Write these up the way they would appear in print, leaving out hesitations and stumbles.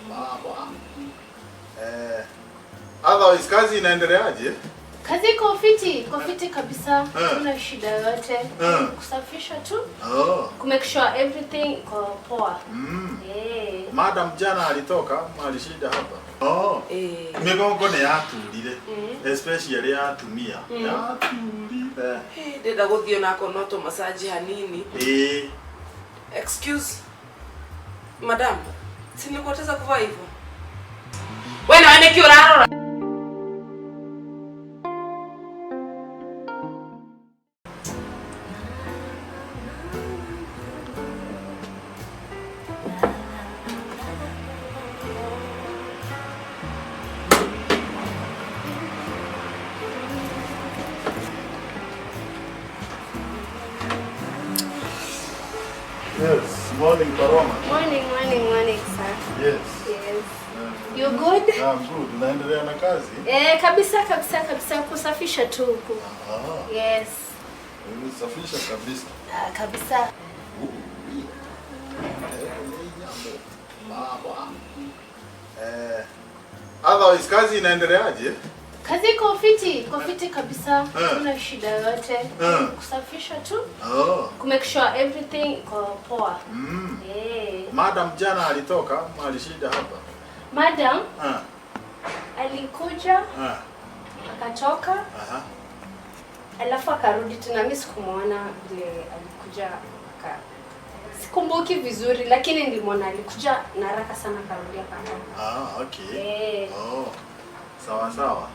Baba. Eh, otherwise kazi inaendeleaje? Kazi iko fiti, iko fiti kabisa. Eh. Hakuna shida yoyote. Eh. Kusafisha tu, Oh. kumake sure everything iko poa. Eh. Madam jana alitoka ama alishinda hapa? Oh. Eh. Migongo nĩ yaturire, especially ya atumia. Yaturire. Eh, ndĩrenda gũthiĩ onako no tũ massage hanini. Ĩĩ. Excuse madam, si nilikueleza kuvaa hivyo? We nawe nĩkĩ ũrarora? Yes, morning Paroma. Morning, morning, morning sir. Yes. Yes. You good? I'm good. Unaendelea na kazi? Eh, kabisa kabisa kabisa, kusafisha tu huku. Ah, Yes. umesafisha kabisa. Ah, kabisa. Baba. Eh, otherwise kazi inaendeleaje? Kazi iko fiti, iko fiti kabisa. Eh. Hakuna shida yoyote. Eh. Kusafisha tu, Oh. kumake sure everything iko poa. Eh. Madam jana alitoka ama alishinda hapa? Madam Ah, alikuja ah, akatoka, aha. alafu akarudi tena. Mimi sikumwona vile alikuja aka sikumbuki vizuri, lakini nilimwona alikuja na haraka sana akarudi akatoka. Ah, okay. Eh. Oh. Sawa sawa.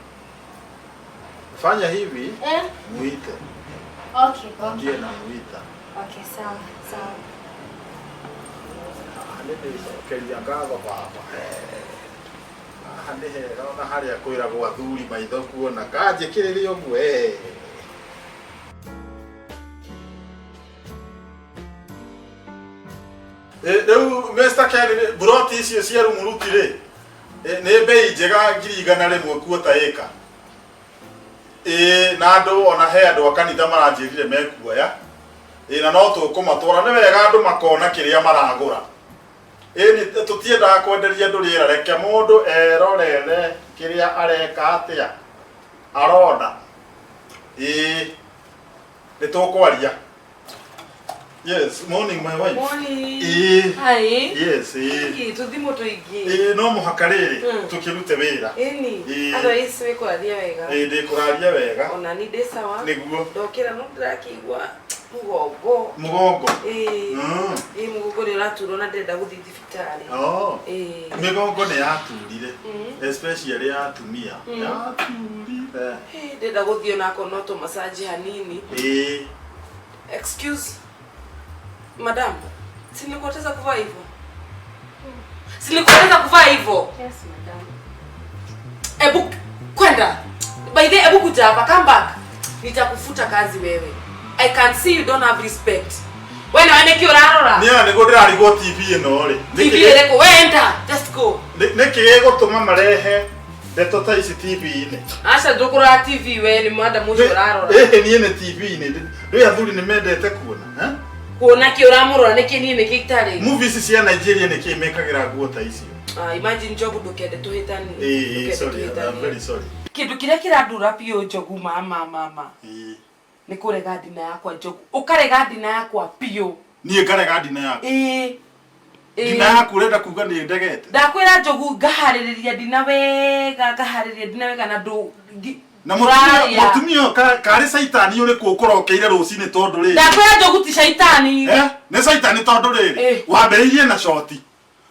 Fanya hivi, Eh? muite. Okay. Mwambie na muita. Okay, sawa sawa. Nĩndĩcokeria ngatho baba. Haha nĩ hega ona harĩa kwĩragwo athuri maitho kuona kanjĩkĩrĩre ũguo eh. Eh, Rĩu Mr. Kelly buroti icio cia Rumuruti rĩ, eh, nĩ mbei njega 100,000 kuota ĩka. Ĩĩ na andũ ona he andũ a kanitha maranjĩrire mekuoya. Ĩĩ na no tũkũmatwara nĩ wega andũ makona kĩrĩa maragũra. Ĩni tũtiendaga kwenderia andũ rĩera, reke mũndũ erorere kĩrĩa areka atĩa arona. Ĩĩ nĩ tũkwaria. Yes, morning my wife. Morning. Ĩĩ. Hi. Yes, ĩĩ. Ĩ, tũthimũ tũingĩ. Ĩĩ no mũhaka rĩrĩ tũkĩrute wĩra. Ĩni. Ĩ. Otherwise wĩkũraria wega. Ĩĩ ndĩkũraria wega. Ona ni ndĩ sawa. Nĩguo. Ndokĩra no ndĩrakĩigua mũgongo. Mũgongo. Ĩ. Ĩ mũgongo nĩ ũraturwo na ndĩrenda gũthiĩ thibitarĩ. Oh. Ĩ. Mĩgongo nĩ yaturire, especially ya atumia. Yaturire. Eh, ndĩrenda gũthiĩ onako no tũ massage hanini. Ĩĩ. Excuse madam, si nilikueleza kuvaa hivyo? Si nilikueleza kuvaa hivyo? Yes, madam. Ebu kwenda. By the way, ebu kuja hapa, come back. Nitakufuta kazi wewe. I can see you don't have respect. We nawe nĩkĩ ũrarora? Niĩ ona nĩguo ndĩrarigwo TV ĩno rĩ. TV ĩrĩkũ? We enter, just go. Nĩkĩ gĩgũtũma marehe ndeto ta ici TV-inĩ? Aca ndũkũrora TV we nĩ madam ũcio ũrarora. Ĩhĩ niĩ nĩ TV-inĩ. Rĩu athuri nĩ mendete kuona. Eh? Kuona kĩ ũramũrora nĩkĩ niĩ nĩkĩ itarĩ? Movies cia Nigeria nĩkĩ mekagĩra nguo ta icio? Ah, imagine Njogu ndũkende tũhĩtanie. Ĩĩ, Ndũkende sorry, I'm tũhĩtanie. very sorry. Kĩndũ kĩrĩa kĩrandura biũ Njogu mama mama. Ĩĩ. Nĩ kũrega ndina yakwa Njogu. Ũkarega ndina yakwa biũ. Niĩ ngarega ndina yaku. Ĩĩ. Ĩĩ. Ndina yaku ũrenda kuga nĩ ndegete? Ndakwĩra Njogu ngaharĩrĩria ndina wega, ngaharĩrĩria ndina wega na ndũ Na mũtumia ndũrarĩa. mũtumia ũyũ karĩ caitani ũrĩkũ ũkũrokeire rũcinĩ tondũ rĩrĩ? Ndakwĩra Njogu ti caitani. Eh? Nĩ caitani tondũ rĩrĩ? Eh. Wambĩrĩirie na shoti.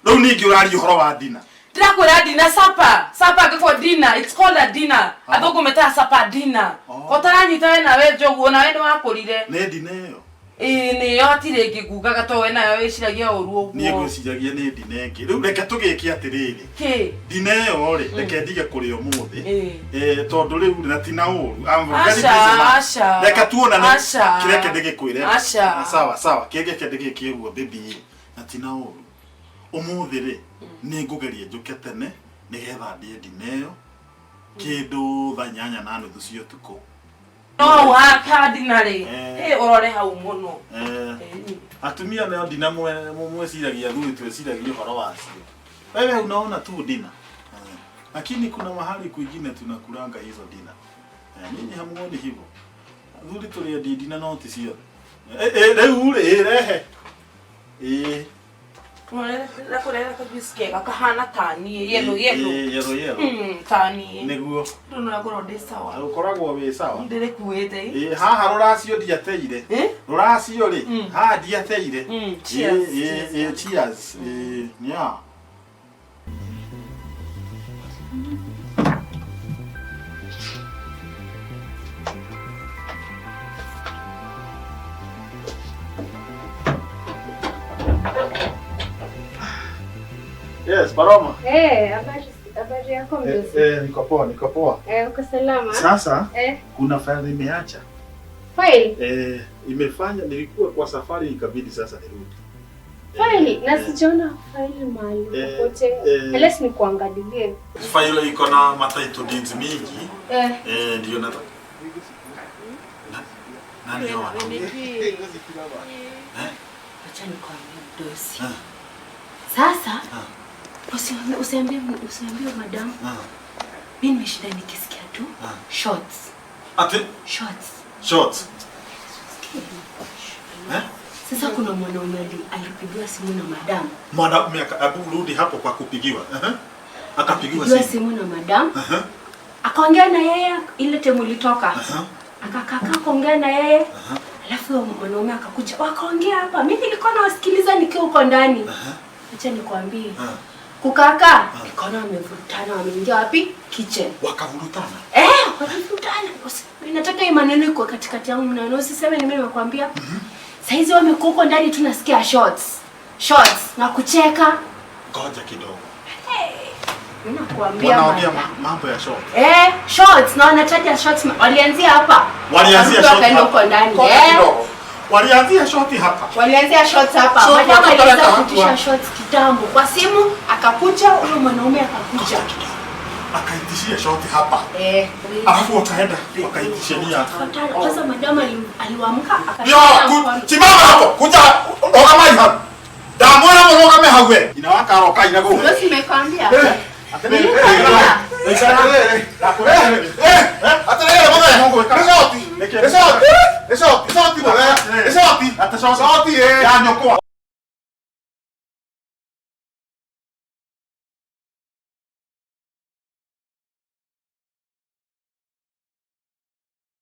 Rĩu ningĩ ũraria ũhoro wa ndina. Ndĩrakwĩra ndina supper. Supper ngĩkwo dinner. It's called a dinner. Athũngũ metaga supper dinner. Oh. Ũtaranyita we nawe Njogu ona we nĩ wakũrire. Nĩ ndina ĩyo. Ĩĩ nĩyo hatirĩ ĩngĩ ngugaga to we nayo wĩciragia ũru Niĩ ũguo. ngwĩciragia nĩ ndina ĩngĩ. Rĩu reke tũgĩke atĩrĩrĩ. Kĩ? Ndina ĩyo rĩ, reke ndige kũrĩa ũmũthĩ. Ĩĩ. Eh, tondũ rĩu na ti na ũru. I'm very busy Aca, man. aca. Reke tuonane. Aca. Kĩreke ndĩgĩkwĩre. Aca. Sawa sawa. Kĩreke ndĩgĩke ũguo baby. Na ti na ũru. Ũmũthĩ rĩ, nĩ ngũgeria njũke tene nĩgetha ndĩe ndina ĩyo kĩndũ thaa 8:30 cia ũtukũ. No hau ha ndina rĩ. Eh. Ĩ ũrore hau mũno. Eh. Ĩni. Atumia nao ndina mweciragia thuri tweciragia ũhoro wacio. Wewe unaona tu dina. Eh. Lakini kuna mahali kwingine tunakulanga hizo dina. Eh, nyinyi hamuoni hivyo. Thuri tũrĩendia ndina no ti ciothe. Eh, eh, rĩu rĩ, ĩ, rehe. Ĩ. Rĩrĩa kajuice kega kahana ta niĩ yellow yellow. Ĩ, yellow yellow. Ta niĩ. Nĩguo. Rĩu no ngorwo ndĩ sawa. Ũkoragwo wĩ sawa. Ndĩrĩkuĩte. Ĩ, haha rũracio ndiateire. Eh? Rũracio rĩ, Mm. haha ndiateire. Cheers. Ĩ, ĩ, ĩ, cheers. Ĩ, yeah. Yes, Paroma. Eh, habari yako mdosi? Eh, niko poa, niko poa. Eh, uko salama? Sasa Eh, kuna faili nimeacha. file. Eh, imefanya nilikuwa kwa safari ikabidi sasa nirudi. File na sijaona file mahali Eh, popote. eh. Unless nikuangalilie. Faili iko na matitle deeds mingi. Eh, Eh, ndio nata. Nani hao wanaume? Acha nikwambie mdosi. Ah. Sasa Ah. usiambie madam. Ah. Mimi nimeshinda nikisikia tu Ah. shots. Ati Shots. short. Eh? Sasa kuna mwanaume alipigiwa simu na madam. Mwanaume hebu rudi hapo kwa kupigiwa. Akapigiwa Pigiwa simu. simu na madam. Akaongea na yeye ile temu ilitoka. Akakaa kuongea na yeye. Alafu huyo mwanaume akakuja wakaongea hapa. Mimi nilikuwa nawasikiliza nikiwa huko ndani. Acha nikwambie. Kukaka nikaona wamevurutana, wameingia wapi? Kitchen. Wakavurutana. Eh, walivurutana. Nataka hii maneno iko katikati yangu na usiseme ni mimi nimekwambia. Saizi wamekuwa huko ndani tunasikia shots. Shots na kucheka. Ngoja kidogo. Mimi nakwambia. Wanaongea bana. mambo ya short. Eh, shots na wanataja shots walianzia hapa. Walianzia Wakarudi short wakaenda hapa. huko ndani. Ngoja Eh. kidogo. Walianzia short hapa. Walianzia shots hapa. So, Madam watu alianza wanataka kutisha watu shots kitambo. Kwa simu akakuja huyo mwanaume akakuja. Akaitishia short hapa. Eh. Alafu wakaenda wakaitishia. Kwanza madam aliwaamka Yo, akashika mkono. simama hapo. Kuja rogamai hapo. Ndamwĩra mũrũgame hau we. Inawaka roka inago. ndio nimekwambia. Atĩrĩrĩ mũthee. Nĩ shoti. Nĩ shoti. Nĩ shoti. Shoti mũthee. Nĩ shoti. Shoti ĩ. Ya nyũkwa.